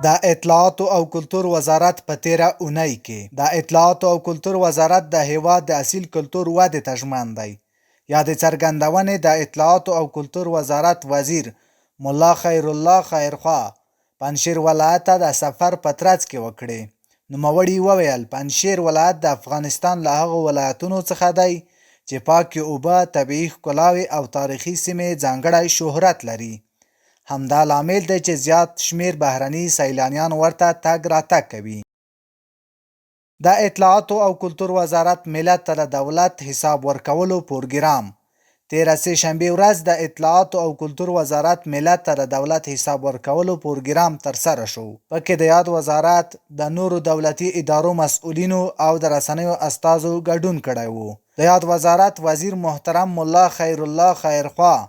د اطلاعاتو او کلتور وزارت په تېره اونۍ کې د اطلاعاتو او کلتور وزارت د هېواد د اصیل کلتور ودې ته ژمن دی. یادې څرګندونې د اطلاعاتو او کلتور وزارت وزیر ملا خیرالله خیرخواه پنجشېر ولایت ته د سفر په ترڅ کې وکړې. نوموړي وویل، پنجشېر ولایت د افغانستان له هغو ولایتونو څخه دی چې پاکې اوبه، طبیعي ښکلاوې او تاریخي سیمې یې ځانګړی شهرت لري. همدا لامل دی چې زیات شمېر بهرني سیلانیان ورته تګ راتګ کوي. د اطلاعاتو او کلتور وزارت ملت ته د دولت حساب ورکولو پورګرام تېره سې شنبې ورځ د اطلاعاتو او کلتور وزارت ملت ته د دولت حساب ورکولو پورګرام ترسره شو. پکې د یاد وزارت، د نورو دولتي ادارو مسؤلینو او د رسنیو استازو ګډون کړی وو. د یاد وزارت وزیر محترم ملا خیرالله خیرخواه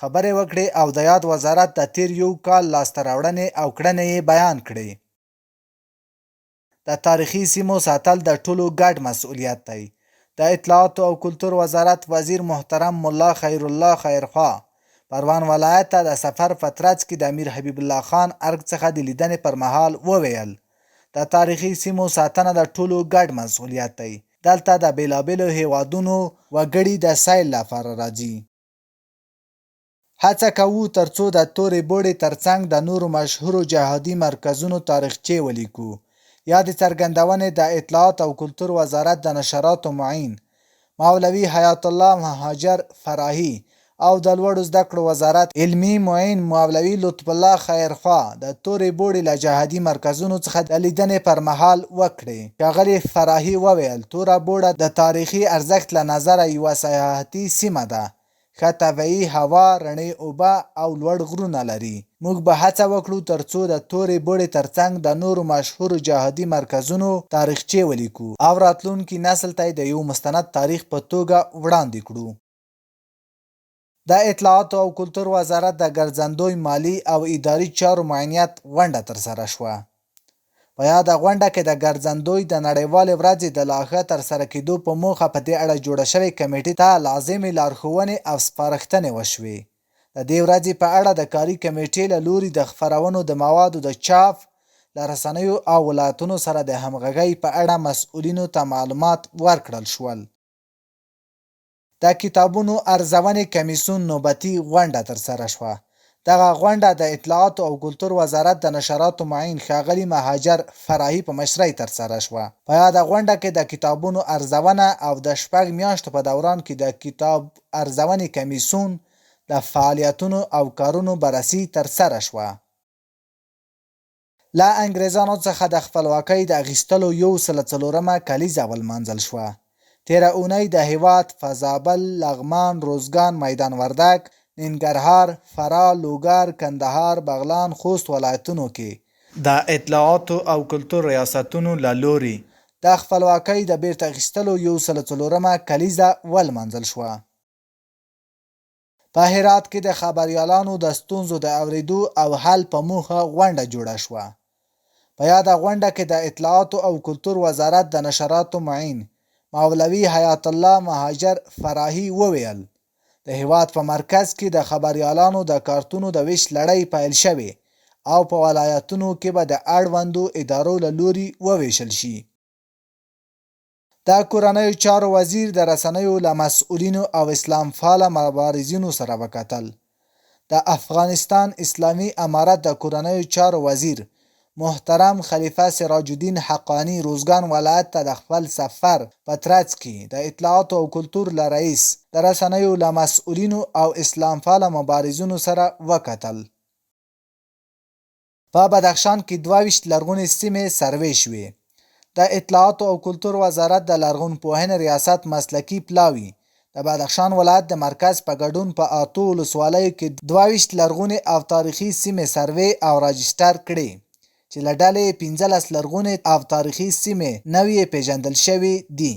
خبرې وکړې او د یاد وزارت د تېر یو کال لاسته راوړنې او کړنې یې بیان کړې. د تاریخي سیمو ساتل د ټولو ګډ مسؤلیت دی. د اطلاعاتو او کلتور وزارت وزیر محترم ملا خیرالله خیرخواه پروان ولایت ته د سفر په ترڅ کې د امیر حبیب الله خان ارګ څخه د لیدنې پر مهال وویل، د تاریخي سیمو ساتنه د ټولو ګډ مسؤلیت دی. دلته د بېلابېلو هېوادونو وګړي د سیل لپاره راځي. هڅه کوو تر څو د تورې بوړې تر څنګ د نورو مشهورو جهادي مرکزونو تاریخچې ولیکو. یادې څرګندونې د اطلاعات او کلتور وزارت د نشراتو معین مولوي حیات الله مهاجر فراهي او د لوړو زده کړو وزارت علمي معین مولوي لطف الله خیرخواه د تورې بوړې له جهادي مرکزونو څخه د لیدنې پر مهال وکړې. ښاغلي فراهي وویل، توره بوړه د تاریخي ارزښت له نظره یوه سیاحتي سیمه ده ښه طبعي هوا، رڼې اوبه او لوړ غرونه لري. موږ به هڅه وکړو تر څو د تورې بوړې تر څنګ د نورو مشهورو جهادي مرکزونو تاریخچې ولیکو او راتلونکي نسل ته یې د یو مستند تاریخ په توګه وړاندې کړو. د اطلاعاتو او کلتور وزارت د ګرځندوی مالي او اداري چارو معینیت غونډه ترسره شوه. په یاده غونډه کې د ګرځندوی د نړیوالې ورځې د لا ښه ترسره کېدو په موخه په دې اړه جوړه شوې کمېټې ته لازمې لارښوونې او سپارښتنې وشوې. د دې ورځې په اړه د کاري کمېټې له لوري د خپرونو د موادو د چاپ، له رسنیو او ولایتونو سره د همغږۍ په اړه مسؤلینو ته معلومات ورکړل شول. د کتابونو ارزونې کمیسیون نوبتي غونډه ترسره شوه. دغه غونډه د اطلاعاتو او کلتور وزارت د نشراتو معین ښاغلي مهاجر فراهي په مشرۍ ترسره شوه. په یاده غونډه کې د کتابونو ارزونه او د شپږ میاشتو په دوران کې د کتاب ارزونې کمیسیون د فعالیتونو او کارونو بررسي ترسره شوه. له انګرېزانو څخه د خپلواکۍ د اخیستلو یو سل څلورمه کلیزه ولمانځل شوه. تېره اونۍ د هېواد په زابل، لغمان، روزګان، میدان وردګ، ننګرهار، فراه، لوګر، کندهار، بغلان، خوست ولایتونو کې د اطلاعاتو او کلتور ریاستونو له لوري د خپلواکۍ د بېرته اخیستلو یو سل څلورمه کلیزه ولمانځل شوه. په هرات کې د خبریالانو د ستونزو د اورېدو او حل په موخه غونډه جوړه شوه. په یاده غونډه کې د اطلاعاتو او کلتور وزارت د نشراتو معین مولوي حیات الله مهاجر فراهي وویل، د هېواد په مرکز کې د خبریالانو د کارتونو د وېش لړۍ پیل شوې او په ولایتونو کې به د اړوندو ادارو له لوري ووېشل شي. د کورنیو چارو وزیر د رسنیو له مسؤلینو او اسلام فاله مبارزینو سره وکتل. د افغانستان اسلامي امارت د کورنیو چارو وزیر محترم خلیفه سراج الدین حقاني روزګان ولایت ته د خپل سفر په ترڅ کې د اطلاعاتو او کلتور له رئیس، د رسنیو له مسؤلینو او اسلام فاله مبارزینو سره وکتل. په بدخشان کې 22 لرغونې سیمې سروې شوې. د اطلاعاتو او کلتور وزارت د لرغونپوهنې ریاست مسلکي پلاوي د بدخشان ولایت د مرکز په ګډون په اتو ولسوالیو کې 22 لرغونې او تاریخي سیمې سروې او راجسټر کړې چې له ډلې یې 15 لرغونې او تاریخي سیمې نوې پېژندل شوې دي.